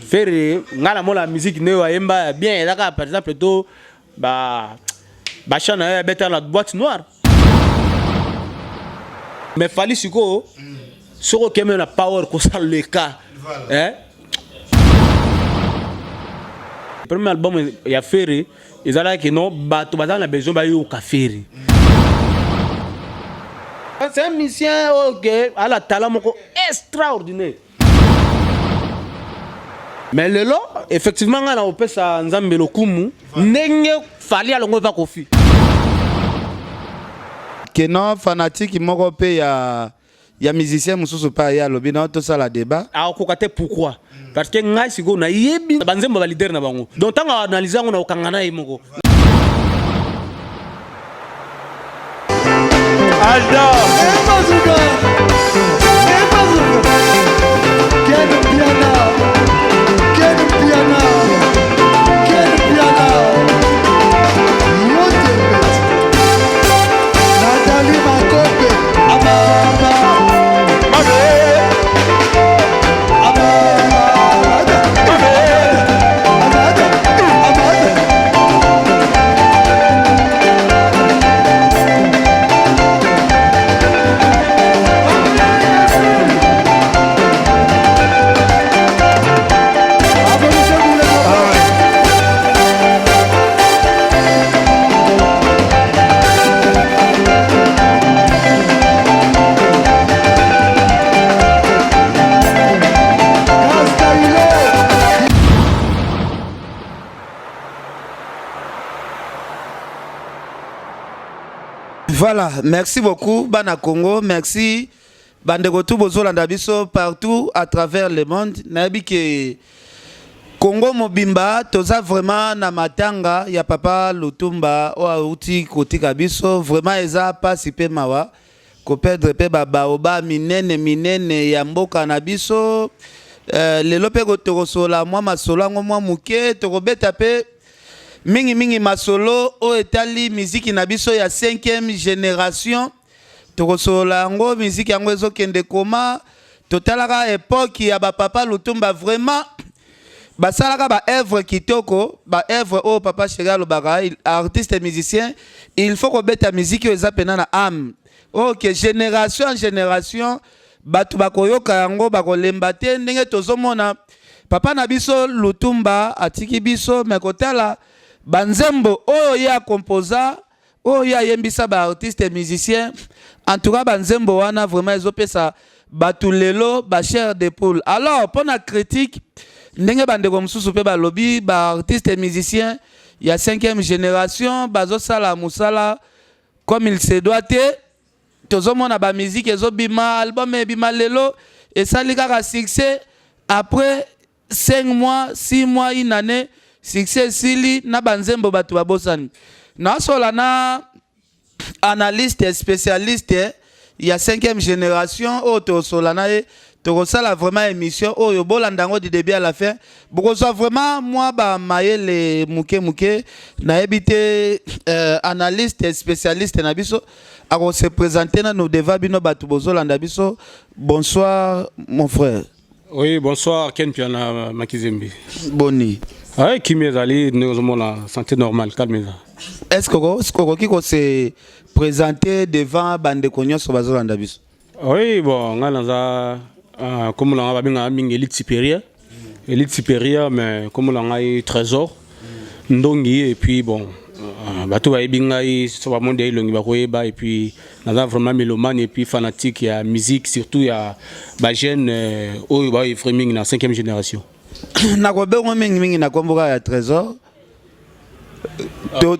Ferre nga na mona musique ne ayemba ya bien ezaka par exemple to ba ba chant na ye abeta na boîte noire. Mais Fally sikoyo soki okemi na power kosala leka eh? Premier album ya Ferre ezalaki no bato baza na besoin bayoka Ferre. C'est un musicien oyo ke ala talent moko extraordinaire. Mais lelo effectivement nga na kopesa Nzambe lokumu ndenge Fally alongo epa Koffi. Keno fanatique moko pe ya ya musicien mosusu pe aye alobi na tosala débat. Akokoka te pourquoi? Parce que ngai sikoyo nayebi banzembo ba leader na bango. Donc ntango analyse yango na kokanga na ye moko. Aldo. Voilà, merci beaucoup bana Congo, merci bandeko tout bozolanda biso partout à travers le monde. Nayebi ke Congo mobimba toza vraiment na matanga ya papa Lutumba oyo auti kotika biso, vraiment eza pasi pe mawa ko perdre pe ba baoba minene minene ya mboka na biso. Lelo pe tokosola mwa masolo yango mwa moke, tokobeta pe mingi mingi masolo oyo etali miziki na biso ya 5e generation. Tokosolola yango, miziki yango ezokende koma. Totalaka epoque ya ba papa Lutumba, vraiment basalaka ba œuvre kitoko, ba œuvre oyo papa chéri alobaka, artiste musicien, il faut kobeta miziki oyo eza pena na âme. Oyo ke génération en génération bato bakoyoka yango, bakolemba te. Ndenge tozomona papa na biso Lutumba atiki biso, mais kotala ba nzembo oyo ye akomposa, oyo ye ayembisa ba artistes musiciens, en tout cas ba nzembo wana vraiment ezopesa bato lelo ba chair de poule. Alors pona critique, ndenge bandeko mosusu pe balobi, ba artistes musiciens ya 5e génération bazosala mosala comme il se doit te. Tozomona ba musique ezobima, album ebima lelo esali kaka succès, après 5 mois, 6 mois, une année, succès esili na ba nzembo bato babosani. Nasola na analyste spécialiste ya 5e génération oyo tosola na ye, tokosala vraiment émission oyo bolanda yango du début à la fin, bokozwa vraiment mwa ba mayele muke muke. Nayebi te, analyste spécialiste na biso ako se présenter nanu devant bino bato bozolanda biso. Bonsoir mon frère. Oui, bonsoir Ken Piana Makizembe. Boni. Ouais, Kimi ezali ndenge ozomona santé normale, calme eza. Est-ce que okoki ko se présenter devant bandeko nyonso bazolanda biso? Oui, bon, nga naza kombo na nga babengaka mingi élite supérieure. Élite supérieure, mais kombo na ngai Trésor Ndongi, et puis bon, bato bayebi ngai so bamonde elongi bakoyeba, et puis naza vraiment mélomane et puis fanatique ya musique, surtout ya ba jeune oyo baoevre mingi na 5e génération. Nakobengo mingi mingi na kombo kaka ya Trésor.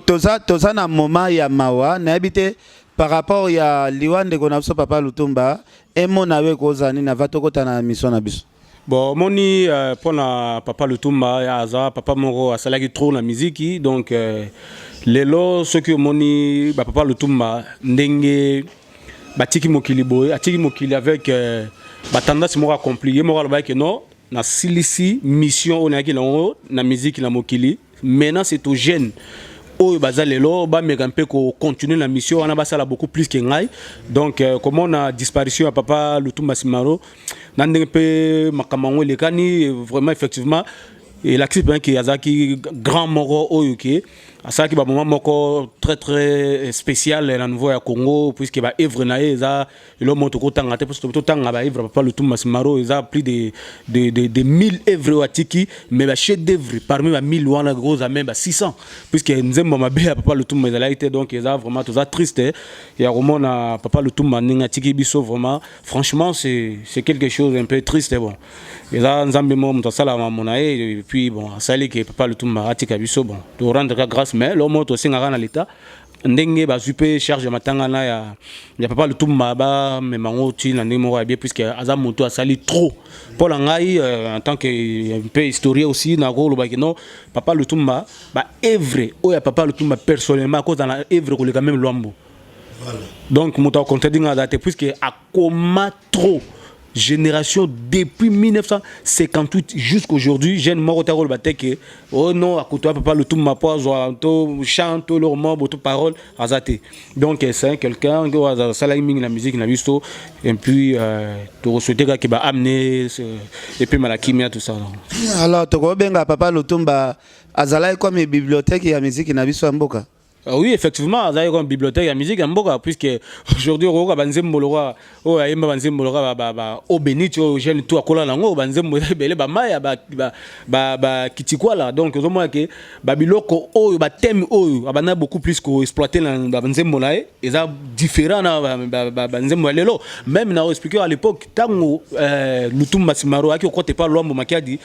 Toza na moment ya mawa, nayebi te par rapport ya liwa ndeko na biso papa Lutumba, emona yo ekozala nini ava tokota na mission na biso? Bon, moni mpona papa Lutumba, aza papa moko asalaki trop na miziki, donc lelo soki omoni ba papa Lutumba ndenge batiki mokili boye, atiki mokili avec ba tendance moko accompli, ye moko alobaki non, nasilisi mission oyo nayaki nango na miziki na mokili, maintenant c'est aux jeunes Oyo baza lelo, bameka mpe kocontinue na mission wana, basala beaucoup plus que ngai. Donc komona disparition ya papa Lutumba Simaro na ndenge mpe makambo yango elekani, vraiment, effectivement, elakisi mpenza ke azalaki grand moko oyo ke asalaki bamoment moko très très spécial na niveau ya Congo, puisque baœuvre na ye eza eloko moko tokotanga te. Parce totanga baœuvre papa Lutumba Simaro, eza plus de 1000 œuvre oyo atiki, mais bachef d'œuvre parmi ba 1000 wana koza même ba 600, puisque nzembo mabe ya papa Lutumba ezalaki te. Donc eza vraiment, toza triste ya komona papa Lutumba ndenge atiki biso. Vraiment, franchement, c'est quelque chose un peu triste. Bon, eza Nzambe moko moto asalaka mambo na ye. Et puis bon, asali ke papa Lutumba atika biso. Bon, torendre ka grâce, mais lo moko tosengaka na l'État, ndenge bazwi mpe charge ya matanga na ya papa Lutumba, bamema yango ti na ndenge moko ya bien, puisque aza moto asali trop mpo na ngai. En tant que mpe historien aussi, nakolobaki non, papa Lutumba, baœuvre oyo ya papa Lutumba, personnellement, akozala na œuvre koleka même Lwambo. Donc moto akontredire nga aza te, puisque akoma trop génération depuis 1958 jusqu'aujourd'hui. Jeune moko te akoloba te ke oh non, akotoya papa Lutumba po azwa to chant to eloko moko to parole, aza te. Donc c'est quelqu'un oyo asalaki mingi na musique na biso. Et puis tokosouhaite kaka baamener epema na kimia, tout ça. Alors tokobenga papa Lutumba azalaki comme bibliothèque ya musique na biso ya mboka? Oui, effectivement, azalaki comme bibliothèque ya musique ya mboka, puisque aujourd'hui okoyoka banzembo lokwa oyo ayemba, banzembo lokwa obeniti oyo jeune tout akola nango, banzembo eza ebele, bamaya, bakitikwala. Donc ozomona ke babiloko oyo, bathème oyo abanda beaucoup plus koexploite na banzembo na ye eza différent na banzembo ya lelo. Même na oexplique, à l'époque, ntango Lutumba Simaro ayaki kokota epa Lwambo Makiadi,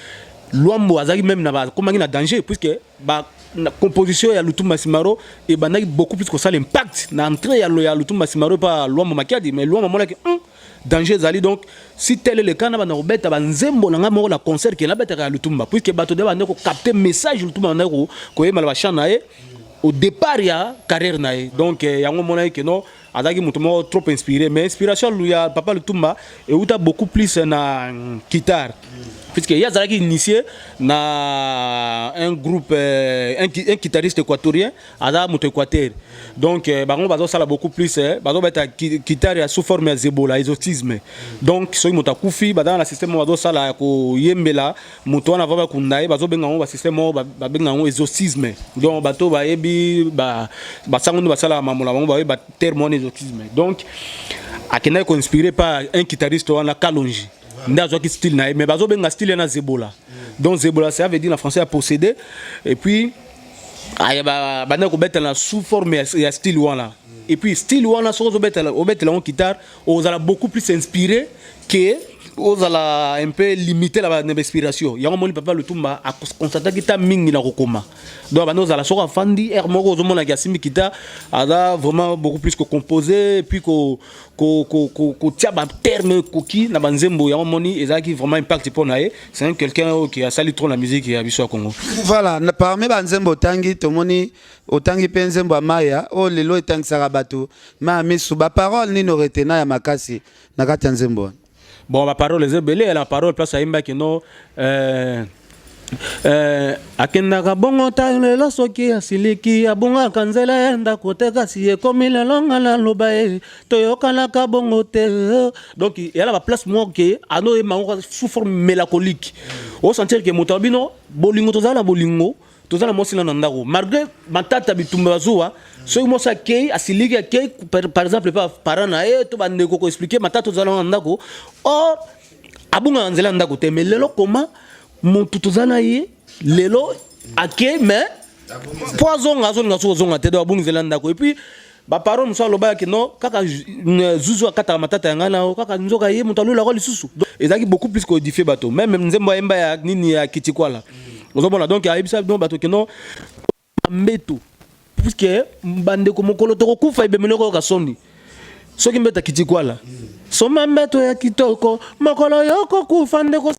Lwambo azalaki même na bakomaki na danger, puisque ba na composition ya Lutumba Simaro ebandaki beaucoup plus kosala impact na entrée ya Lutumba Simaro epa Lwambo Makiadi. Mais Lwambo amonaki danger ezali. Donc si tel est le cas, na banda kobeta banzembo na ngai moko na concert ke nabetaka ya Lutumba, puisque bato nde bande kokapte message Lutumba bandaki koyemba na bachant na ye au départ ya carrière na ye. Donc yango monaki ke non, azalaki moto moko trop inspiré. Mais inspiration ya papa Lutumba euta beaucoup plus na guitare, puisque ye azalaki initié na un groupe, un guitariste équatorien, aza moto Équateur. Donc bango bazosala beaucoup plus, bazobeta guitare ya sous forme ya zebola, exorcisme. Donc soki moto akufi, baza na système moko bazosala ya koyembela moto wana va bakunda ye, bazobenga yango basystème moko babenga yango exorcisme. Donc bato bayebi basango nde basalaka mambo na bango, bayebi baterme wana, exorcisme. Donc akendaki koinspiré par un guitariste wana, Kalonji, nde azwaki style na ye, mais bazobenga style ye na zebola. Donc zebola, ça veut dire na français ya possédé. Et puis bandaki kobetela sous forme ya style wana. Et puis style wana, soki ozobetela, obetela yango guitare, ozala beaucoup plus inspiré que ozala un peu limité na bainspiration. Yango moni papa Lutumba aconstataki ta mingi na kokoma. Donc bandi ozala, soki afandi aire moko, ozomonaki asimbi guitare, aza vraiment beaucoup plus kocomposer et puis kotia baterme ekoki na banzembo. Yango moni ezalaki vraiment impact mpo na ye. C'est un quelqu'un oyo ki asali trop na musique ya biso ya Congo. Voilà, parmi banzembo otangi, tomoni otangi mpe nzembo ya maya oyo lelo etangisaka bato ma ya misu. Baparole nini oretena ya makasi na kati ya nzembo wana? Bon, baparole eza ebele. La parole place ayembaki no akendaka bongo ta lelo, soki asiliki abongaka nzela ya ndako te, kasi ekomi lelo nga naloba ye, toyokanaka bongo te. Donc eyala baplace moko ke anoyemba yango sous forme mélancolique, osentir ke moto abino bolingo, tozala na bolingo, toza na mwasi na ndako, malgré matata, bitumba, bazuwa. Soki mwasi akei, asiliki, akei par exemple pa parent na ye to bandeko koexpliquer matata tozala na ndako, or abungaka nzela ya ndako te. Mais lelo koma motu toza na ye lelo akei, mais mpo azonga, azolinga soki ozonga te, do abungi nzela ya ndako. Et puis baparole mosusu alobaki no kaka zuzu akataka matata ya ngai na kaka nzoka ye moto alolaka lisusu. Ezalaki beaucoup plus koédifie bato. Même nzembo ayemba ya nini, ya kitikwala, ozomona. Donc ayebisa bino bato keno mbeto, puisque bandeko, mokolo tokokufa, ebemeli okoyoka soni soki mbeto akitikwala. Soma mbeto ya kitoko, mokolo yokokufa, ndeko,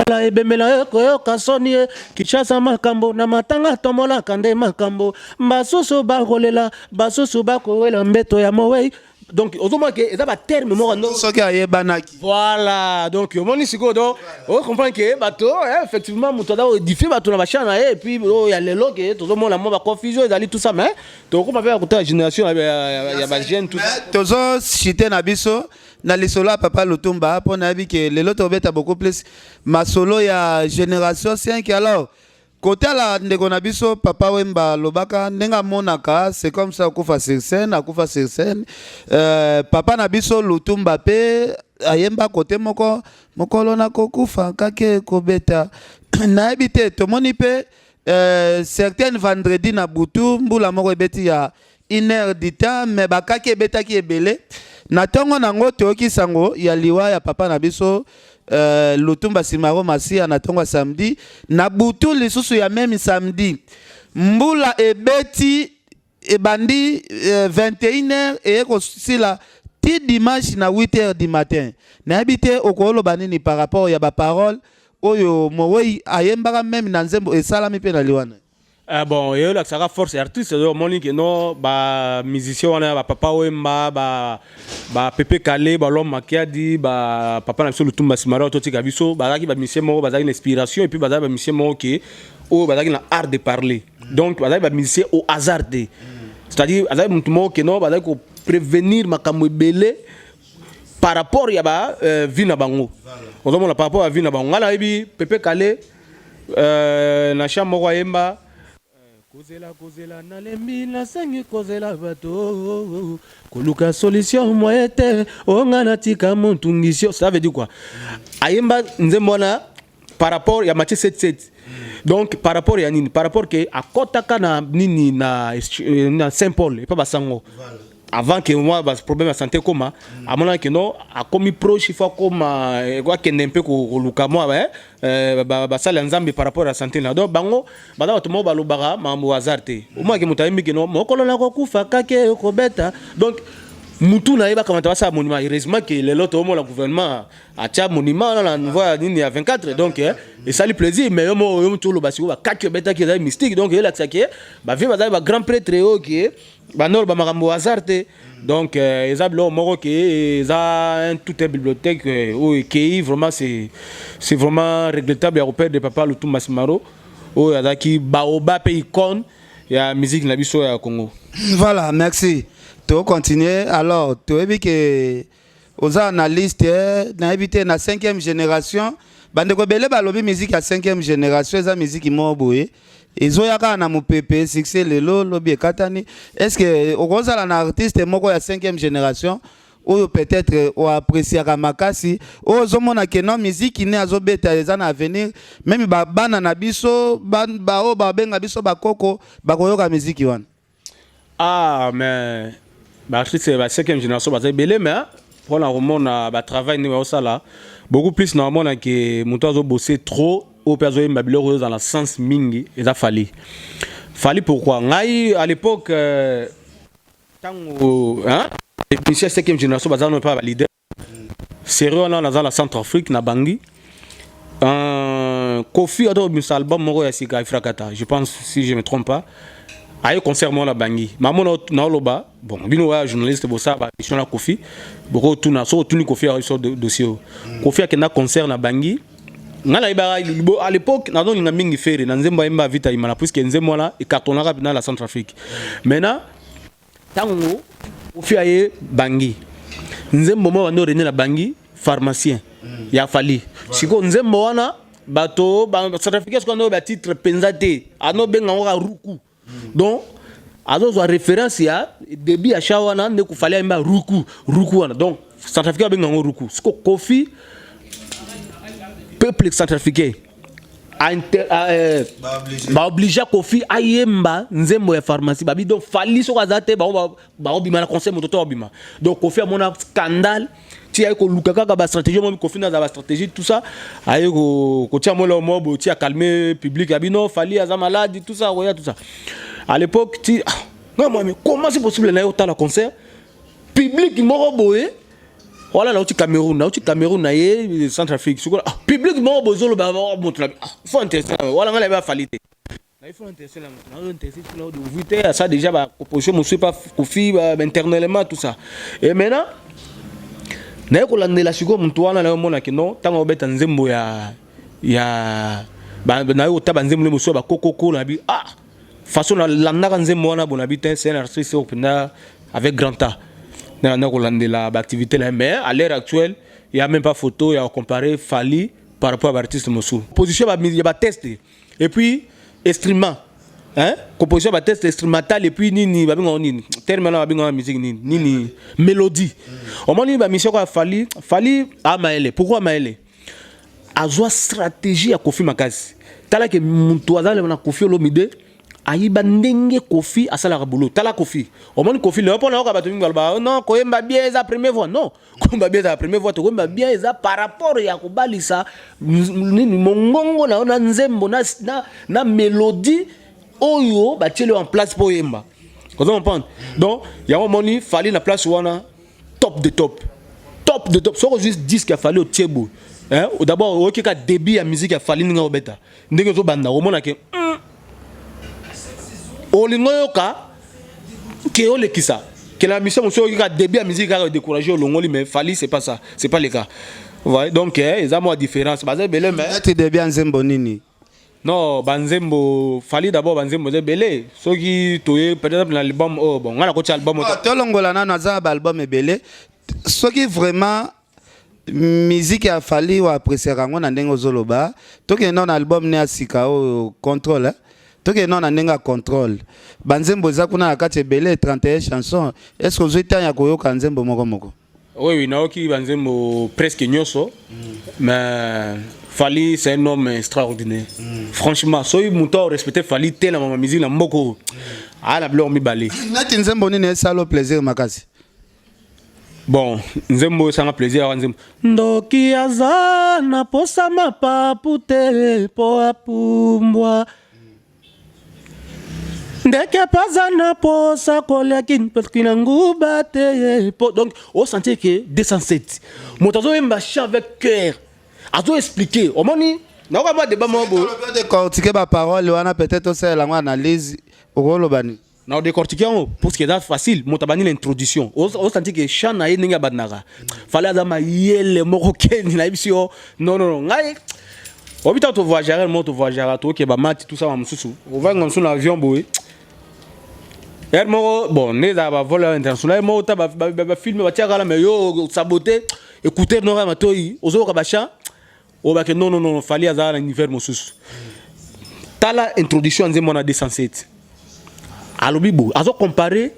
ala ebemela ekoyoka soni ye. Kinshasa makambo na matanga, tomolaka nde makambo, basusu bakolela, basusu bakowela mbeto ya mowei. Donc ozomona ke eza baterme moko no. Soki ayebanaki. Voilà, donc omoni sikoyo, donc ocomprendre ke bato, effectivement, moto aza koédifie bato na bachan na ye. Et puis oyo ya lelo ke tozomona mwa baconfusion ezali, tout ça, mais tokokoma mpe ya kotala génération ya bajeune, tout ça. Tozocite na biso na lisolo ya papa Lutumba, mpo nayebi ke lelo tobeta beaucoup plus masolo ya génération 5. Alors kotala ndeko na biso Papa Wemba, alobaka ndenge amonaka, c'est comme ça, akufa sur scène, akufa sur scène. Papa na biso Lutumba mpe ayemba kote moko: "Mokolo nakokufa, kake kobeta." Nayebi te, tomoni mpe certaine vendredi na butu, mbula moko ebeti ya 1 heure du temps, mais bakaki ebetaki ebele. Na ntongo nango toyoki sango ya liwa ya papa na biso Lutumba Simaro Masiya na ntongo ya samedi. Na butu lisusu ya même samedi, mbula ebeti, ebandi 21 heures, eye kosila ti dimanche na 8 heures du matin. Nayebi te okoloba nini par rapport ya baparole oyo mowei ayembaka même na nzembo esalami mpe na liwana. Ah bon, eyolakisaka force ya artiste. Omoni ke no bamusicien wana, bapapa Wemba, bapepe Kale, balom Makiadi, bapapa na biso Lutumba Simaro totika biso, bazalaki bamusicien moko bazalaki na inspiration, et puis bazalaki bamusicien moko ke oyo bazalaki na art de parler. Donc bazalaki bamusicien au hasard te, c'est-à-dire azalaki motu moko ke no bazalaki koprévenir makambo ebele par rapport ya ba vie na bango. Ozomona, par rapport ya vie na bango, ngai nayebi Pepe Kale na champ moko ayemba: "Kozela, kozela, nalembi, nasengi kozela bato, koluka solution moye te, onga natika motungisio." Ça veut dire quoi? Ayemba nzembo wana par rapport ya Matthieu 77. Donc par rapport ya nini? Par rapport ke akɔtaka na nini, na Saint Paul epa basango, avant que moi ba problème ya santé koma, amonaki no akomi proche, il faut akoma akende mpe koluka mwa basali ya Nzambe par rapport ya santé na. Donc bango baza bato moko balobaka makambo hasard te. Omonaki moto ayembi keno "Mokolo na kokufa, kake kobeta", donc mutu na ye bakamata basala monument. Heureusement ke lelo toomona gouvernement atia monument wana na niveau ya nini, ya 24. Donc esali plaisir. Mais yo mo yo mutu oloba sikoyo bakaki obetaki ezali mystique. Donc eyelakisaki bavie bazali bagrand prêtre oyo ke bandoloba makambo hasard te. Donc eza biloko moko ke eza un tout un bibliothèque oyo ekei. Vraiment, c'est vraiment regrettable ya koperdre papa Lutumba Simaro, oyo azalaki baoba mpe icône ya musique na biso ya Congo. Voilà, merci. Tocontinue. Alors toyebi ke oza analyste. Nayebi te, na cinquième génération, bandeko ebele balobi musique ya cinquième génération eza musique moko boye ezoya kaka na mopepe, succès lelo, lobi ekatani. Est ce que okozala na artiste moko ya cinquième génération oyo peut-être oappréciaka makasi, oyo ozomona ke non, musique ne azobeta eza na avenir, même bana na biso, baoyo babenga biso bakoko, bakoyoka musique wana? Ah, mais baartiste ba cinquième génération baza ebele, mais mpona komona batravail ndenge bazosala, beaucoup plus na komona ke moto azobose trop, oyo mpe azoyemba biloko oyo eza na sens mingi, eza Fally. Fally, pourquoi? Ngai à l'époque, ntango musicien cinquième génération baza no mpe baleader sérieux wana, naza na Centre Afrique, na Bangi. Kofi ato kobimisa album moko ya sika, Effrakata, je pense, si je me trompe pas. Aye concert moko na Bangi, mamo naoloba. Bon, bino oya journaliste, bosala bamission na Kofi, bokotuna. Soki otuni Kofi, aso dossier oyo Kofi akenda concert na Bangi. Ngai nayebaka à l'époque nazolinga mingi Ferre na nzembo ayemba Vita Imana, puisque nzembo wana ecartonnaka mpena la Centrafrique. Maintenant, ntango Kofi aye Bangi, nzembo moko bandi orene na Bangi, "Pharmacien" ya Fally. Sikoyo nzembo wana, bato Centrafricain sikoyo ando batitre mpenza te, anobenga yango kaka "Ruku". Donc azozwa référence ya début ya cha wana nde kofali ayemba "Ruku", "Ruku" wana. Donc Centrafricain abenga yango "Ruku". Siko Kofi, peuple centrafricain baoblige Kofi ayemba nzembo ya "Pharmacie". Babi donc Fally soki aza te, baobima na conseil, moto to babima. Donc Kofi amona scandale ti aye koluka kaka bastratégie mo. Kofi naza bastratégie, tout ça, aye kotia mola mo boye ti acalme public ya bino, Fally aza malade, tout ça, koya, tout ça. À l'époque ti, ah, non moi, mais comment c'est possible na ye otala concert, public moko boye wala? Nauti Cameroun, nauti Cameroun, na ye Centrafrique. Sikoyo, ah, public moko bozoloba moto na, ah, faut intéressant wala. Ngai nayebi afali te. Il faut intéresser la moto, intéresser sur la te ça déjà ba composition mosusu pa Kofi internellement, tout ça. Et maintenant naye kolandela sikoyo motu wana, naye omonaki non, ntango obeta nzembo ya naye kota banzembo nde mosusu ya bakokoko na bi, ah, façon nalandaka nzembo wana bo na bi te, c'est un artiste oyo mpenza avec grand A na kolandela baactivité na ye. Mais à l'heure actuelle, il y a même pas photo ya comparer Fally par rapport à baartiste mosusu. Position ya batexte et puis instrument, hein, composition, batexte instrumental et puis nini babengaka nini, terme wana babengaka musique nini nini, mélodie. Omoni bamission ya Fally, Fally amayele. Pourquoi amayele? Azwa stratégie ya Kofi makasi. Tala ke moto aza na Kofi Olomide, ayiba ndenge Kofi asalaka boulot. Tala Kofi, omoni Kofi lelo mpo nayoka bato mingi baloba: "Non, koyemba bien eza première voix." Non, koyemba bien eza première voix te. Koyemba bien eza par rapport ya kobalisa nini, mongongo na yo na nzembo na mélodie oyo batieli yo en place mpo oyemba. Oza comprendre? Donc yango omoni Fally na place wana, top de top, top de top. Soki ozwi disque ya Fally, otie boye, hein, d'abord oyoki ka début ya musique ya Fally, ndenge obeta, ndenge ozobanda, omona ke olingi oyoka ke olekisa ke na mission mosusu, oyoki ka début ya musique kaka, découragé, olongoli. Mais Fally, c'est pas ça, c'est pas le cas. Ouais, donc eza mwa différence, baza ebele, mais Neti début ya nzembo nini? Non, banzembo Fally, d'abord banzembo eza ebele. Soki toye peut-être na album oyo, bon, ngai nakotia album. Oh, tolongola nano, aza na baalbum ebele. Soki vraiment musique ya Fally oappréciaka yango na ndenge ozoloba, tokende nano na album ne ya sika oyo, Contrôle, eh? Tokende nano na ndenge ya Contrôle. Banzembo eza kuna na kati ebele, 31 chanson. Est ce que ozwi ntango ya koyoka nzembo moko moko? Oui, naoki banzembo presque nyonso. Mais Fally, c'est un homme extraordinaire. Franchement, soki moto arespecte Fally te na mama musique na mboka oyo, aya na biloko mibale. Neti nzembo nini esala yo plaisir makasi? Bon, nzembo esanga plaisir awa, nzembo "Ndoki aza na posa mapapu te mpo apumbwa, ndeke mpe aza na posa kolia kintoki na nguba te po." Donc osentir ke 207, moto azoyemba chant avec cœur, azoexpliquer. Omoni, nakoka mwa débat moko boye. Décortiquer baparole wana, peut-être osalela yango analyse, okoloba nini? Na odécortique yango parce que eza facile. Moto abandi l'introduction, osanti ke chant na ye, ndenge abandaka, Fally aza mayele moko keni. Nayebisi yo, non, non, non, ngai obi ntango tovoyageaka mo, tovoyageaka, tookeba mati, tout ça, ma mosusu ovanga mosusu na avion boye, ere moko, bon, nde ezala bavol international moko ta bafilme batiaka la, mais yo sabote écouteur noko ya matoi, ozoyoka bachant, obake: "Non, non, non, Fally aza na univers mosusu." Tala introduction ya nzembo wana 207, alobi boye, azocompare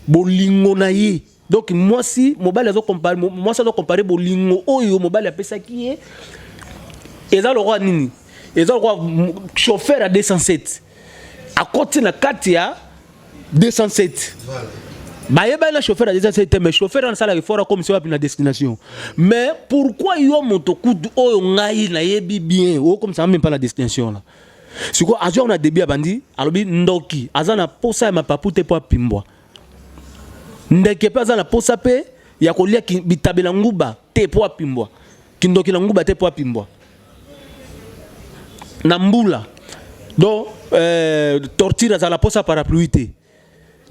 bolingo na ye. Donc mwasi, mobali azocompare mwasi, azocompare bolingo oyo mobali apesaki ye eza lokola nini? Eza lokola chauffeur ya 207 akoti na kati ya 207. Bayebani na chauffeur ya 207 te, mais chauffeur wana asalaka effort akomisa wapi? Na destination. Mais pourquoi yo moto kutu oyo ngai nayebi bien, okomisa même pas na destination la? Sikoyo azwi yango na début, abandi, alobi: "Ndoki aza na posa ya mapapu te mpo apimbwa, ndeke mpe aza na posa mpe ya kolia bitabela nguba te mpo apimbwa, kindoki na nguba te mpo apimbwa na mbula." Donc torture azala na posa parapluie te.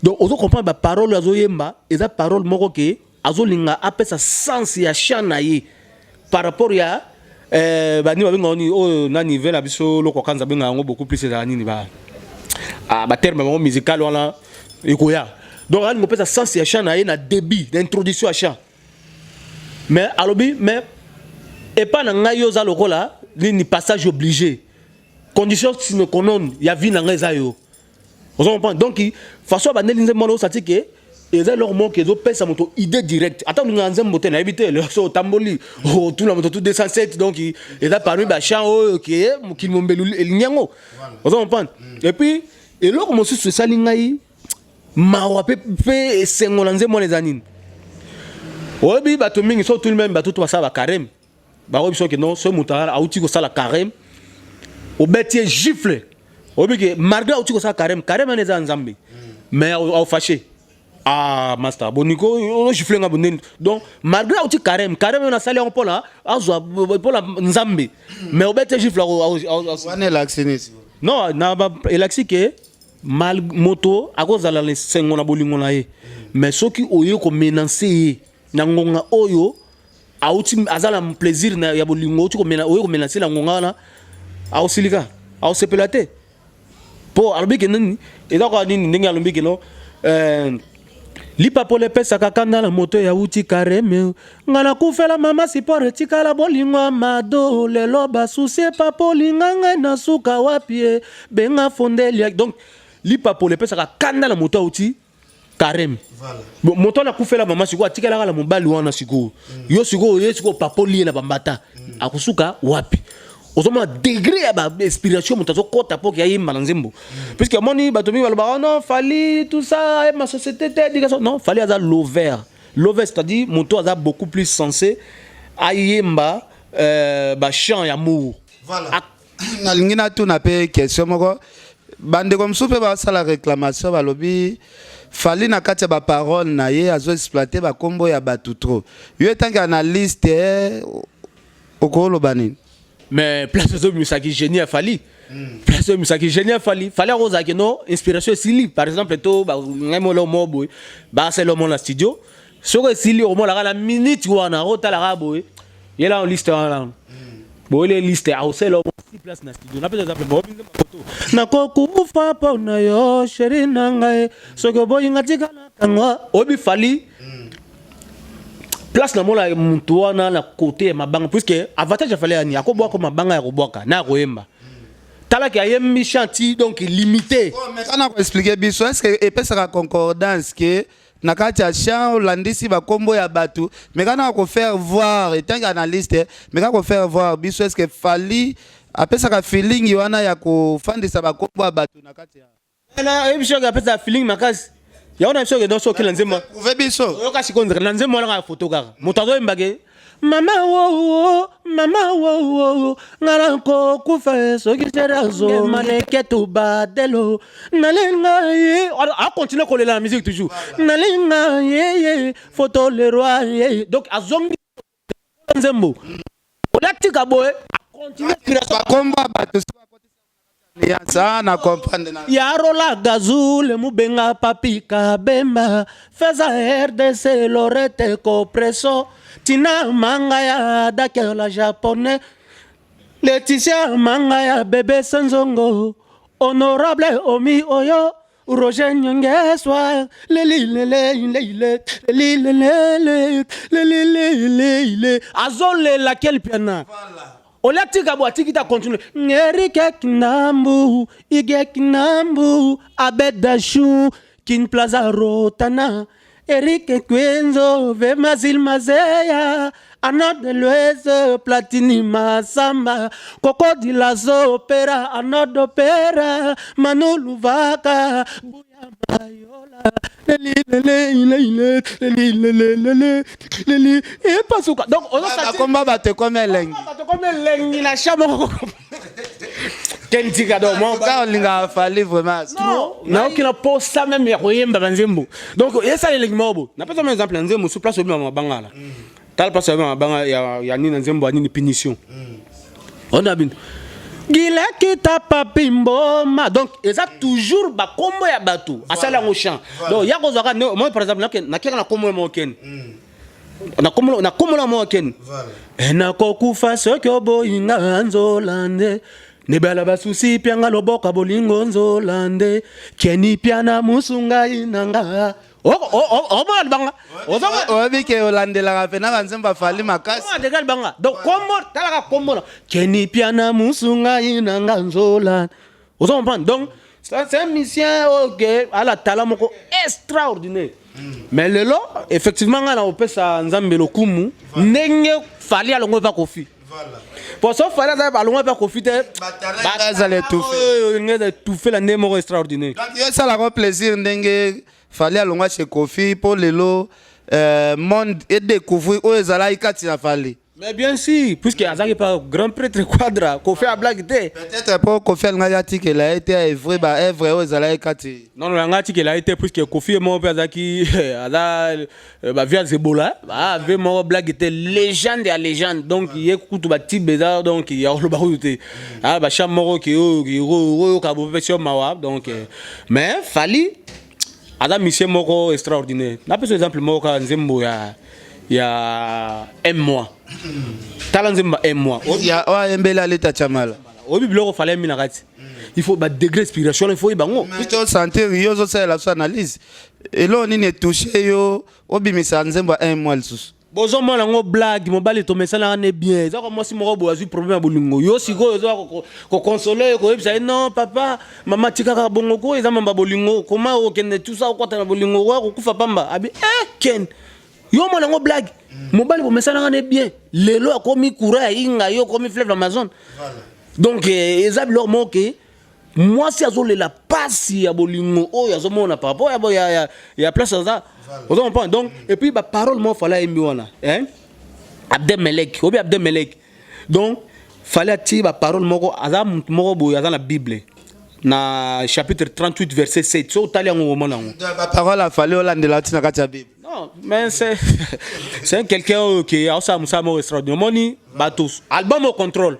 Donc ozo comprendre baparole oyo azoyemba, eza parole moko ke azolinga apesa sens ya chant na ye par rapport ya banini babengaka nini oyo, nani ve na biso loko kanza abengaka yango beaucoup plus, ezala nini, ba baterme bango musical wana ekoya. Donc alingi kopesa sens ya chant na ye na début, na introduction ya chant. Mais alobi: "Mais epa na ngai, yo oza lokola nini? Passage obligé, condition sine qua non ya vie na ngai eza yo." Ozo comprendre? Donc façon abandeli nzembo wana, osati ke eza eloko moko ezopesa moto idée directe. Ata olingaka nzembo te, nayebi te, so otamboli, otuna moto tu 207. Donc eza parmi bachant oyo ke mokili mombelu elingi yango. Ozo comprendre? Et puis eloko mosusu esali ngai mawa mpe esengo na nzembo wana eza nini? Oyebi, bato mingi, so otuni même bato to basala bacarême, bakoyebi soki non, soki moto auti kosala carême, obeti ye gifle, oyebi ke malgré auti kosala carême, carême wana eza ya Nzambe, mais aufâché: "Ah master, boniko ogifle nga boneni?" Donc malgré auti carême, carême oyo nasali yango mpona azwa mpona Nzambe, mais obeti ye gifle. Wana elakisi nini? Non, na ba elakisi ke mal moto akozala na esengo na bolingo na ye, mais soki oye komenacer ye na ngonga oyo auti aza na plaisir na ya bolingo, outi komena, oye komenacer na ngonga wana, aosilika, aosepela te. Mpo alobi ke nini, eza kaka nini, ndenge alobi ke no lipapola epesaka kanda na moto yauti kareme. Nga nakufela mama sipor, etikala bolingo ya mado. Lelo basusi epapolinga ngai na suka wapi e benga fondelia. Donc lipapola epesaka kanda na moto auti carême. Bon, moto wana akufela mama, sikoyo atikalaka na mobali wana. Sikoyo yo, sikoyo ye, sikoyo papoli ye na bambata, akosuka wapi? Ozomona degré ya bainspiration moto azokɔta mpo ke ayemba na nzembo, puisque amoni bato mingi balobaka: "Non, Fally, tout ça, ayemba société te, éducation." Non, Fally aza lover, lover, c'est-à-dire moto aza beaucoup plus sensé ayemba bachant ya amour. Voilà. Nalingi natuna mpe question moko. Bandeko mosusu mpe basala réclamation, balobi Fally na kati ya baparole na ye azoexploiter bakombo ya bato trop. Yo etanke analyste, okoloba nini? Mais place ozobimisaki génie ya Fally, place ozobimisaki génie ya Fally, Fally akozalaki no inspiration esili. Par exemple, to ngai molo mo boye, basala omo na studio, soki esili, omonaka na minute wana akotalaka boye, yela liste wana boye, liste akosala omo si place na studio. Napesa exemple: bobinze makoto, nakokufa mpo na yo, chéri na ngai, soki oboyinga tika na kangwa. Oyebi Fally, place namona motu wana na côté ya mabanga, puisque avantage afali yani akobwaka mabanga ya kobwaka na ya koyemba. Talaki ayembi chanti, donc limité. Mais kana koexpliquer biso, est ce que epesaka concordance ke na kati ya chant olandisi bakombo ya bato? Mais kana kofaire voir, etanke analyste, mais kaka kofaire voir biso, est ce que Fally apesaka feeling wana ya kofandisa bakombo ya bato na kati ya Oyebi soki apesaka feeling makasi yango na biso ke donc soki okela nzembo Prouve biso. Oyoka sikoyo nzela na nzembo wana, kaka foto, kaka moto azoyembake: "Mama wowo, mama wowo, nga nakokufa soki chéri azomaleke tubadelo, nalinga ye." Akontinue kolela na musique toujours: "Nalinga ye, photo le roi ye." Donc azongi nzembo, olatika boye, akontinue inspiration. Bakombo ya bato sa na comprendre na Yarola Gazule, Mubenga, Papi Kabemba, Feza RDC, Lorete Copreso, Tina Mangaya, Dakela Japonais, Laetitia Mangaya, Bébé Senzongo, Honorable Omi Oyo, Roger Nyongeswa, Leli Lele Lele Lele Lele Lele Lele Lele, Azolela quel piano? Olatika bo atiki ta continue. Erike Kinambu, Ige Kinambu, Abedashu, Kin Plaza Rotana, Erike Kwenzo, Vemazil Mazeya, Anod Luez, Platini Masamba, Coco di Lazo Opera, Anod Opera, Manu Luvaka, Buya Mayola, Leli lele lele lele lele lele lele epasuka. Donc on a Bakombo ya bato ekomi elengi. Bato komi elengi na chambre kentika. Donc moi Ka olingaka Fally vraiment? Naoki na posa même ya koyemba banzembo. Donc esala elengi moko boye. Napesa mo exemple ya nzembo mosusu, place obima mabanga la. Tala place obima mabanga ya nini na nzembo ya nini, Punition. Ona bino gilekita papi mboma. Donc eza toujours bakombo ya bato asali yango chant. Donc ya kozwaka, moi par exemple, nakeka na kombo moko kene, na kombo na moko kene: "Nakokufa soki oboyinga, nzola nde nebala basusi pianga loboka bolingo, nzola nde keni piana musungai nanga." Omona libanga? Oyebi ke olandelaka mpena banzembo afali makasi. Degré libanga. Donc kombo, talaka kombo na keni piana musungai nanga nzola. Ozo comprendre? Donc c'est un musicien oyo ke ala talent moko extraordinaire. Mais lelo effectivement ngai na kopesa Nzambe lokumu ndenge Fally alongo epa Kofi, po so Fally aza alongo epa Kofi te, ezala étouffé. Oyo ndenge eza étouffé na ndenge moko extraordinaire. Donc yo esalaka plaisir ndenge Fally alongwa chez Kofi, mpo lelo monde edécouvrir oyo ezalaki kati na Fally. Mais bien sûr, puisque azalaki pa grand prêtre Quadra, Kofi ablaki te. Peut-être mpo Kofi alingaki atikela ye te aœuvre, baœuvre oyo ezalaki kati. Non, yanga atikela ye te, puisque Kofi ye moko mpe azalaki, aza bavie azebola, ave moko blague te, légende ya légende. Donc ye kutu batibe eza, donc ya koloba kutu te, bacham moko ke oyoka bopesi yo mawa. Donc mais Fally aza musicien moko extraordinaire. Napesa exemple moko kaka, nzembo ya un mois. Tala nzembo ya un mois. Ya oyo ayembeli Aleta Chamala. Oyebi biloko Fally ayembi na kati, il faut badegré inspiration, il faut oyeba yango. Tosentir yo ozosalela biso analyse, eloko nini etouche yo obimisa nzembo ya un mois lisusu? Bozomona yango blague, mobali tomesanaka ne bien, eza kwa mwasi moko boye azwi problème ya bolingo. Yo sikoyo oza koconsoler ye, koyebisa ye: "Non papa, mama, tikaka bongo ko, eza mamba bolingo, koma okende tusa okwata na bolingo, oya kokufa pamba." Abi ken yo omona yango blague, mobali bomesanaka ne bien, lelo akomi courant ya inga, yo okomi fleuve Amazon. Donc eza biloko moko ke mwasi azolela pasi ya bolingo oyo azomona par rapport ya place aza, ozo comprendre. Donc et puis baparole moko Fally ayembi wana, hein? Abdel Melek, obi Abdel Melek. Donc Fally atie baparole moko, aza mutu moko boye aza na Bible na chapitre 38 verset 7. So otali yango, omona yango. Baparole afali olandela ntina kati ya Bible. Non, mais c'est quelqu'un oyo ke aosala mosala moko extraordinaire. Omoni bato album au contrôle,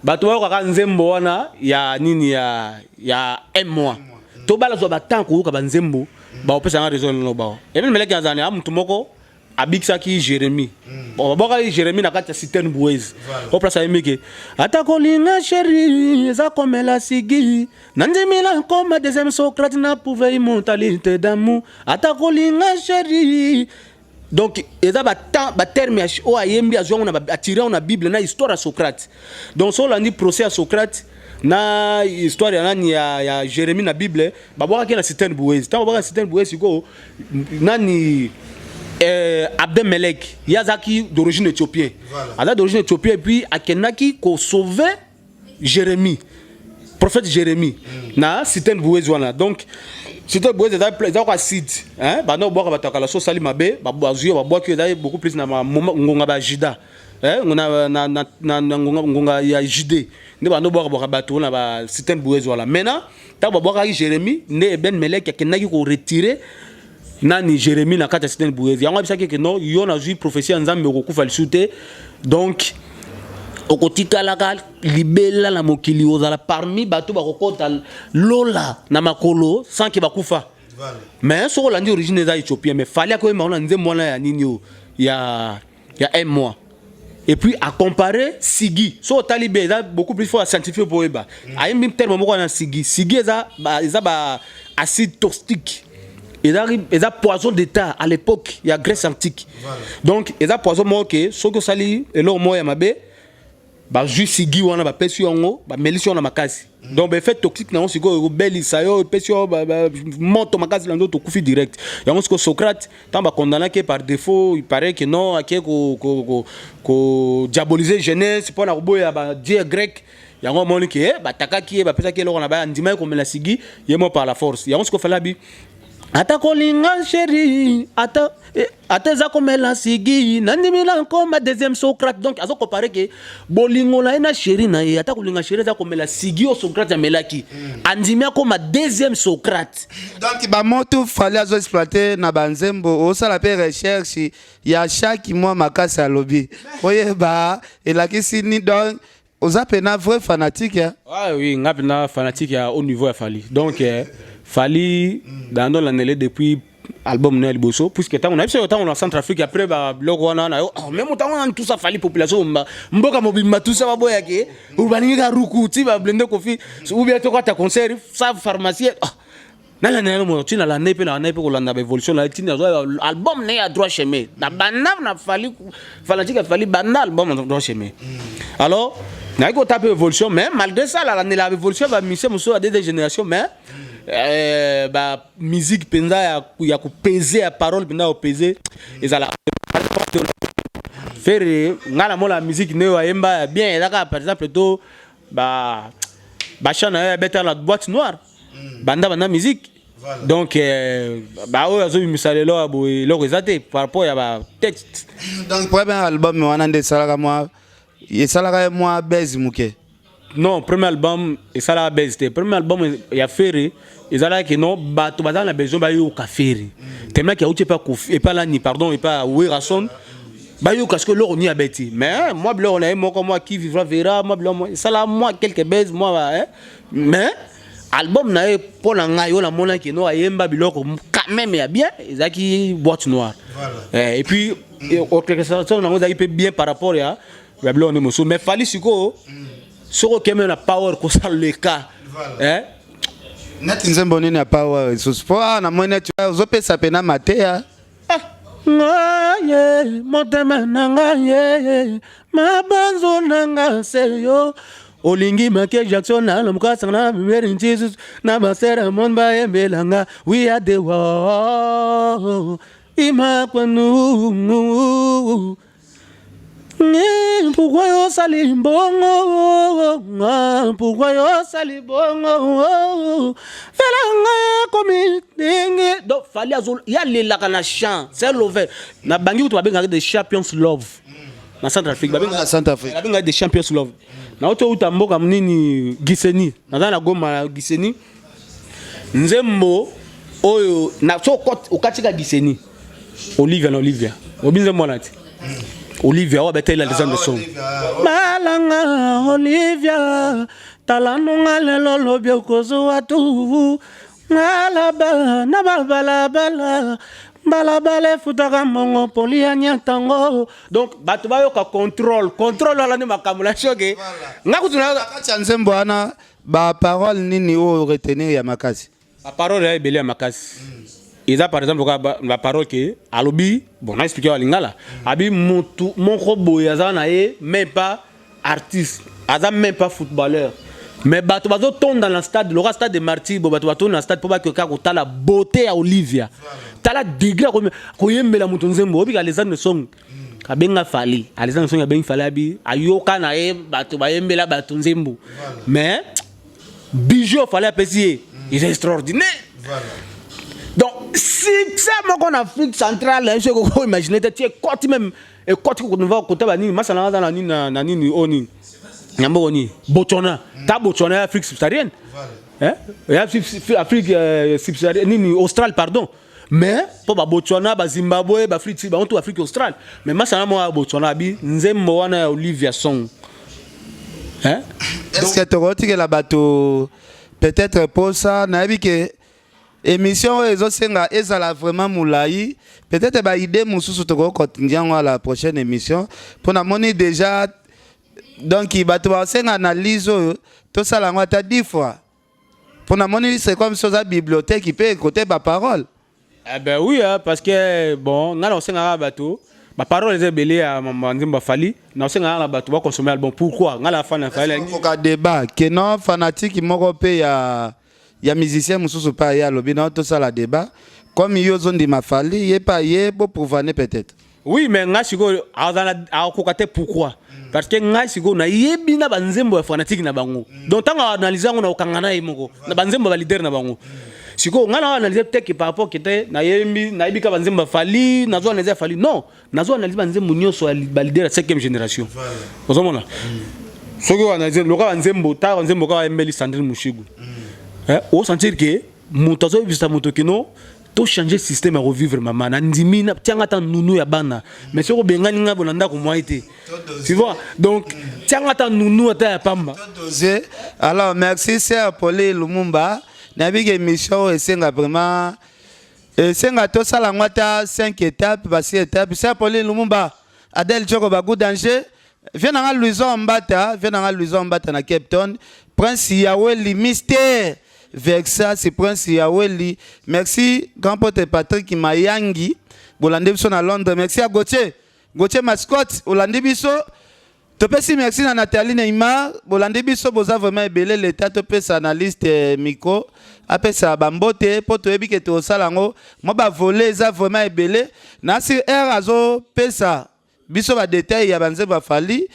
bato bayokaka nzembo wana ya nini, ya un mois, to balazwa batemps koyoka banzembo, baopesanga raison. Lelo bao Ebele Meleki azali a mutu moko abikisaki Jérémie. Bon, babwakaki Jérémie na kati ya citerne boueuse o place, ayembi ke ata kolinga chéri eza komela sigi, nandimila koma deuxième Socrate na pouve immortalité d'amour, ata kolinga chéri. Donc eza baterme oyo ayembi, azwi yango, atire yango na Bible, na histoire ya Socrate. Donc so olandi procès ya Socrate na histoire ya nani, ya Jérémie na Bible, babwakaki na citerne boueuse. Ntango babwakaki na citerne boueuse, sikoyo nani, Abdelmelek, ye azalaki d'origine éthiopien, aza d'origine éthiopien, et puis akendaki kosauver Jérémie, prophète Jérémie, na citerne boueuse wana. Donc citerne boueuse eza kwa acide, hein, banda kobwaka bato ya kala, so osali mabe, bazwi yo, babwaki yo. Eza beaucoup plus na ngonga ba Juda, na ngonga ya Jude nde banda obwaka bato na ba citerne boueuse wana. Maintenant, ntango babwakaki Jérémie, nde Eben Melek akendaki koretirer nani, Jérémie, na kati ya citerne boueuse. Yango abisaki ke non, yo nazwi prophétie ya Nzambe, okokufa lisusu te, donc okotikalaka libela na mokili, ozala parmi bato bakokota lola na makolo sans ke bakufa. Mais soki olandi origine, eza éthiopien, mais Fally akoyemba ngo na nzembo wana ya nini oyo ya un mois. Et puis à comparer sigi, so otali bien, eza beaucoup plus fort ya scientifique po oyeba. Ayembi terme moko wana sigi. Sigi eza ba acide toxique, eza poison d'état à l'époque ya Grèce antique. Donc eza poison moko ke soki osali eloko moko ya mabe, bazwi sigi wana, bapesi yango, bamelisi yango na makasi. Donc baeffet toxique nango sikoyo ekobelisa yo, epesi yo moto makasi na nzoto, okufi direct. Yango sikoyo Socrate, ntango bakondanaki par défaut, il paraît que non, ake kodiaboliser jeunesse mpo na koboya badieu grec. Yango omoni ke batakaki ye, bapesaki eloko na baya, andimaki komela sigi ye mo par la force. Yango sikoyo Fally abi ata kolinga chéri, ata eza komela sigi, nandimila nkoma deuxième Socrate. Donc aza comparer ke bolingo na ye na chéri na ye, ata kolinga chéri eza komela sigi oyo Socrate amelaki, andimi akoma deuxième Socrate. Donc bamoto Fally azoexploite na banzembo, osala mpe recherche ya chaque mois makasi, alobi oyeba elakisi ni, donc oza mpenza vrai fanatique ya. Ah oui, nga mpenza fanatique ya haut niveau ya Fally. Donc Fally dans landele depuis album na ya liboso, puisque ntango na biso, ntango na Centrafrique, après babiloko wana na yo, oh, même ntango wana tout ça, Fally, population mboka mobimba, tout ça, baboyake, balingi ka ruku ti bablende Kofi ou bien tokata concert sa pharmacie. Oh, nalanda yango mo ntina landa mpe na mpe kolanda baévolution na ye ntina azwa album na ye ya Droit Chemin. Na banda na Fally, fanatique ya Fally, banda album na Droit Chemin. Alors nayaki kota mpe évolution, mais malgré ça nalandela évolution ya bamusicien mosusu ya deuxième génération, mais bamusique mpenza ya kopese, ya parole mpenza ya kopese, ezala Ferre. Ngai namona musique nde oyo ayemba ya bien eza kaka par exemple to bachan na ye abeta na Boîte Noire, banda musique. Donc baoyo azobimisa lelo ya boye, eloko eza te par rapport ya batexte. Donc premier album wana nde esalaka ye mwa base moke? Non, premier album esalaka base te. Premier album ya Ferre ezalaki non, bato baza na besoin bayoka Ferre tellement que auti epa Kofi, epa nani, pardon, epa Werrason, bayoka soki eloko nini abeti. Mais moi, biloko na ye moko, moi, qui vivra verra, moi, biloko esala moi quelques base moi, hein. Mais album na ye, mpo na ngai oyo namonaki no ayemba biloko quand même ya bien, ezalaki Boîte Noire. Et puis orchestration nango ezalaki mpe bien par rapport ya biloko nde mosusu. Mais Fally sikoyo, soki okeme na Power, kosala leka, eh? Neti nzembo nini ya Power lisusu? Mpo awa namoni neti ozopesa pena mateya. Ngai motema na ngai ye, mabanzo na nga se yo olingi. Michael Jackson na mokasanga na bimeri ntisu na basera mon bayembelanga "We are the world" imakwenu. Pourquoi yosali mbongo? Pourquoi yosali bongo? Fela ngai ekomi ndenge. Donc Fally yalelaka na chant, c'est love na bangi kutu babengaka the Champions Love na Centrafrique. Na Centrafrique. Babengaka the Champions Love. Nauti outa mboka nini, Giseni, naza na Goma na Giseni. Nzembo oyo na so okatika Giseni, Olivia na Olivia obi nzembo wana ti Olivia oyo abeteli Alexandre Song malanga. Olivia, tala nonga lelo, lobi okozwa tu ngalaba na babalabala, balabala efutaka mbongo poli ya nyatango. Donc bato bayoka contrôle, contrôle wana nde makambo na soke nga kutu na kati ya nzembo wana, baparole nini oyo retenir ya makasi? Baparole ya ebele ya makasi eza, par exemple kaka baparole ke alobi, bon, na expliquer wa lingala, abi motu moko boye aza na ye même pas artiste, aza même pas footballeur, mais bato bazotonda na stade loka Stade de Martyr bo bato batonda na stade mpo bakoka kotala beauté ya Olivia. Tala degré koyembela moto nzembo. Obika Alexandre Song abenga Fally, Alexandre Song abengi Fally, abi ayoka na ye bato bayembela bato nzembo, mais bijou Fally apesi ye eza extraordinaire. Donc succès moko na Afrique centrale, soki okoimagine te, ti ekoti même ekoti kota banini masala aza na nini na nini oyo nini na mboka nini, Botswana. Ta Botswana ya Afrique subsaharienne, ya Afrique subsaharienne nini, australe, pardon. Mais mpo babotswana, bazimbabwe, baafrique, bango to Afrique australe. Mais masala moko ya Botswana abi nzembo wana ya Olivia Song, hein? Est ce que tokotikela bato peut-être posa? Nayebi ke émission oyo ezosenga ezala vraiment molai. Peut-être baidée mosusu tokokontinue yango à la prochaine émission, mpo namoni déjà donc bato basenga analyse oyo tosala yango ata 10 fois, mpo namoni c'est comme si oza bibliothèque mpe kote baparole. Eh ben oui, hein, parce que bon, nga na osengaka bato, baparole eza ebele ya nzembo afali. Na osengaka na bato bakonsommer album. Pourquoi nga na fan na Fally? Koka débat ke non, fanatique moko mpe ya musicien mosusu mpe aye alobi na tosala débat, comme yo ozondima Fally, ye mpe aye boprouvane peut-être. Oui, mais nga sikoyo azala akoka te. Pourquoi? Parce que ngai sikoyo nayebi na banzembo ya fanatique na bango. Donc ntango analyse yango, na kokanga na ye moko na banzembo ya baleader na bango. Sikoyo ngai na analyse peut-être par rapport ke te, nayebi, nayebi ka banzembo ya Fally, nazo analyse ya Fally. Non, nazo analyse banzembo nyonso ya baleader ya 5e génération. Ozomona soki oanalyse loka banzembo, ta banzembo kaka ayembeli Sandrine Mushigu, osentir ke moto azoyebisa moto keno tochange système ya kovivre. Mama na ndimi tianga ata nunu ya bana, mais soki obengani ngai bona ndako mwai te, tu vois. Donc tianga ata nunu ata ya pamba. Dosé. Alors merci sœur Pauline Lumumba. Nayebi ke émission oyo esenga vraiment, esenga tosala yango ata 5 étapes, basi étape. Sœur Pauline Lumumba, Adèle Tchoko Bagou Danger, viens nanga Louison Mbata, viens nanga Louison Mbata na Cape Town, Prince Yaweli Mystère Vexa, c'est Prince Yaweli. Merci grand pote Patrick Mayangi, bolandi biso na Londres. Merci à Gauthier, Gauthier Mascotte, olandi biso. Topesi merci na Nathalie Neymar, bolandi biso. Boza vraiment ebele. Leta topesa analyste micro, apesa bambote mpo toyebi ke tosala yango mwa bavole eza vraiment ebele. Nasi r azopesa. Biso ba detail ya banzembo ya Fally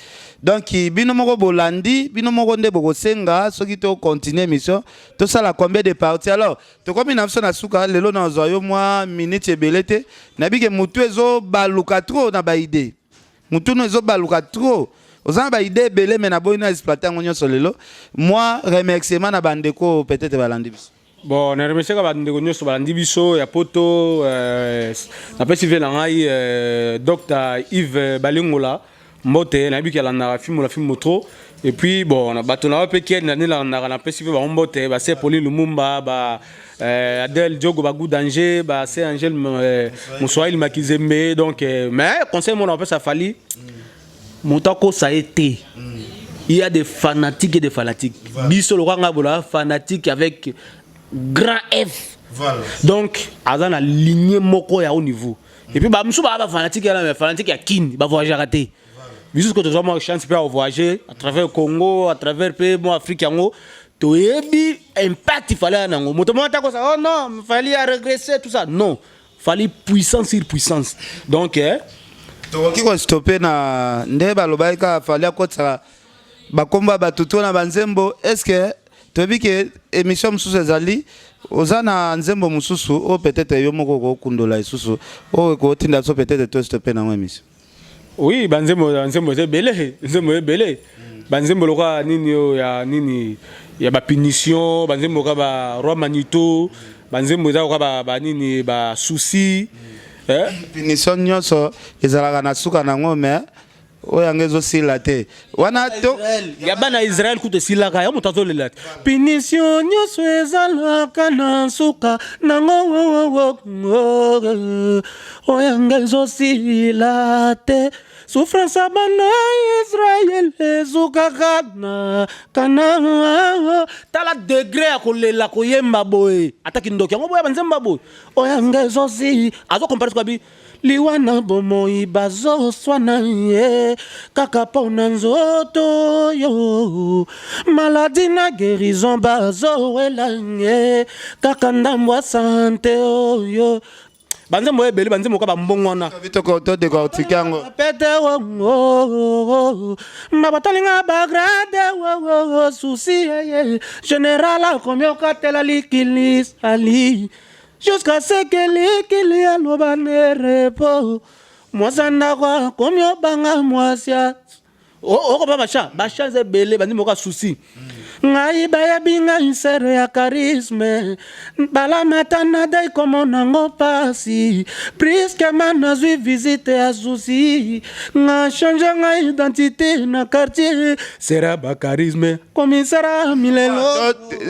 donc bino moko bolandi bino moko nde bokosenga soki to continuer émission tosala combien de parties. Alors tokomi na biso na suka lelo, nazwa yo mwa minute ebele te. Nayebi ke motu ezobaluka trop na ba idée, motu no ezobaluka trop, oza na ba idée ebele, mais naboyi na exploite yango nyonso lelo. Mwa remerciement na bandeko peut-être balandi biso. Bon, na remerciaka bandeko nyonso balandi biso ya poto. Napesi ve na ngai Dr Yves Balingola mbote. Nayebi ke alandaka filme la filme trop. Et puis bon, na bato na mpe kiel na nelandaka, napesi mpe bango mbote, base Pauline Lumumba, ba Adel Diogo, bagu danger, base Angel Moswahili Makizembe. Donc mais conseil mona apesa Fally, moto akosa ye te. Il y a des fanatiques et des fanatiques. Biso lokwa nga bola fanatique avec grand F. Donc aza na lignée moko ya haut niveau. Et puis bamosusu baa bafanatique yana, mais fanatique ya kini bavoyageaka te. Biso soki tozwa mwa chance mpe ya voyager à travers Congo, à travers mpe mwa Afrique, yango toyebi impact Fally ya nango. Moto moko atakosa: "Oh non, Fally a régressé", tout ça. Non, Fally puissance sur puissance. Donc Tokoki kostope na nde balobaki kaka Fally akotisaka bakombo ya bato to na banzembo. Est ce que toyebi ke émission mosusu ezali, oza na nzembo mosusu oyo peut-être yo moko okokundola lisusu, oyo ekotinda biso peut-être tostope nango émission? Oui, banzembo eza ebele, nzembo ebele, banzembo lokola nini oyo ya nini ya bapunition, banzembo lokola ba Roi Manito, banzembo eza lokola banini, basusi, eh? Punition nyonso ezalaka na suka nango, mais oyo yango ezosila te wana to. Ya bana Israel kutu esilaka ya moto azolela te. Punition nyonso ezalaka na suka nango, oyo yanga ezosila te. Souffrance ya bana Israel ezukaka na kana. Tala degré ya kolela, koyemba boye, ata kindoki yango boya banzemba boye. Oyo yanga ezosi azokompare sikoyo liwa na bomoi, bazoswana ye kaka mpo na nzoto yo, maladie na guérison bazowela ye kaka ndambo ya santé oyo. Banzembo ebele, banzembo ka bambongo wana. Todécortique yango. Pete mabatalinga bagrade souci général akomi okatela likili sali jusqu'à ce que likili aloba ne repos. Mwasi ndako akomi obanga mwasi okopa bacha bacha eza ebele. Bandimi oka souci ngai, bayebi ngai sere ya charisme balamata nadai komonango pasi. Brusquement nazwi visite ya souci, nga change ngai identité na quartier, sera bacharisme komisara milelo.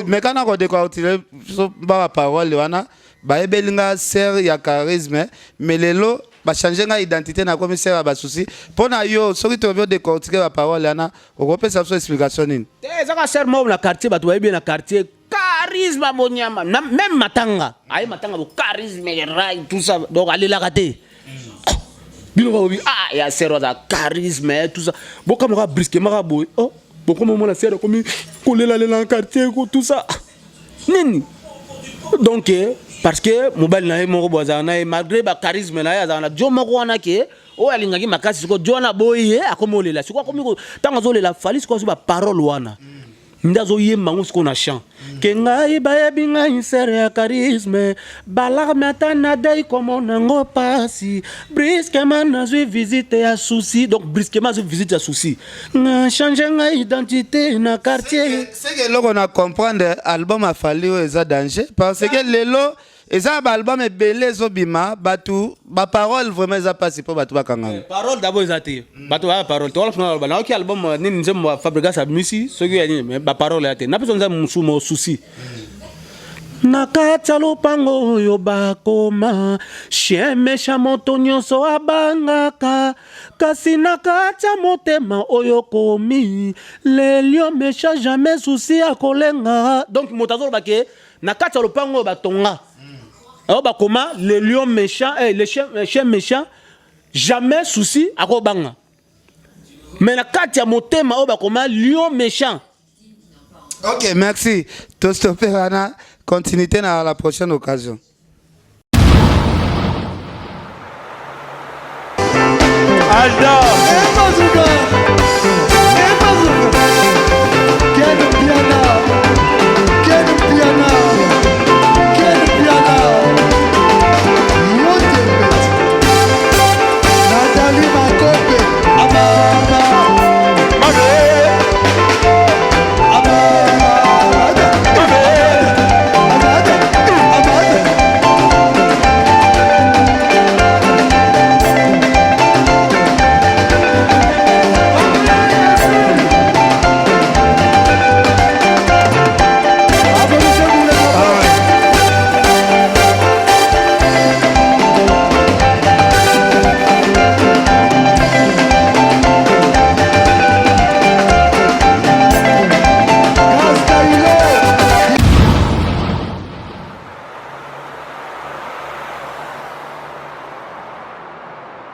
Meka na kodécortique so ba baparole wana. Bayebeli nga sere ya charisme, mais lelo bachange nga identité na komi sere ya basusi. Mpo na yo, soki tokobi odécortique baparole wana, okopesa biso explication nini? Te, ezaka sere moko na quartier, bato bayebi ye na quartier, charisme bonyama. Même matanga aye matanga bo charisme rai, tout ça. Donc alelaka te. Bino babobi: "Ah, ya sere aza charisme", tout ça. Bokamaka brusquement kaka boye: "Oh, bokoma omona sere akomi kolelalela na quartier", tout ça nini. Donc parce que mobali na ye moko boye azala na ye, malgré bacharisme na ye, azala na dio moko wana ke oyo alingaki makasi. Sikoyo dio wana aboyi ye, akomi olela. Sikoyo akomi ntango azolela Fally, sikoyo azwi baparole wana nde azoyemba yango sikoyo na chant ke ngai bayebi ngai sere ya charisme balarme ata nadei komona yango pasi. Brusquement nazwi visite ya souci. Donc brusquement azwi visite ya souci, nga change ngai identité na quartier. Seke eloko na comprendre, album ya Fally oyo eza danger, parce que lelo eza na baalbum ebele ezobima, bato baparole vraiment eza mpasi mpo bato bakanganga. Parole d'abord eza te, bato baya parole tokola funa baloba nayoki album nini, nzembo ya Fabregas abimisi soki ya nini, mais baparole ya te. Napesa nzambe mosusu mo souci na kati ya lopango oyo bakoma chien méchant, moto nyonso abangaka, kasi na kati ya motema oyo komi le lion méchant, jamais souci akolenga. Donc moto azoloba ke na kati ya lopango oyo batonga oyo bakoma le lion méchant, le chien méchant, jamais souci akobanga, mais na kati ya motema oyo bakoma lion méchant. Ok, merci. Tostope wana, continuité na la prochaine occasion. Alda.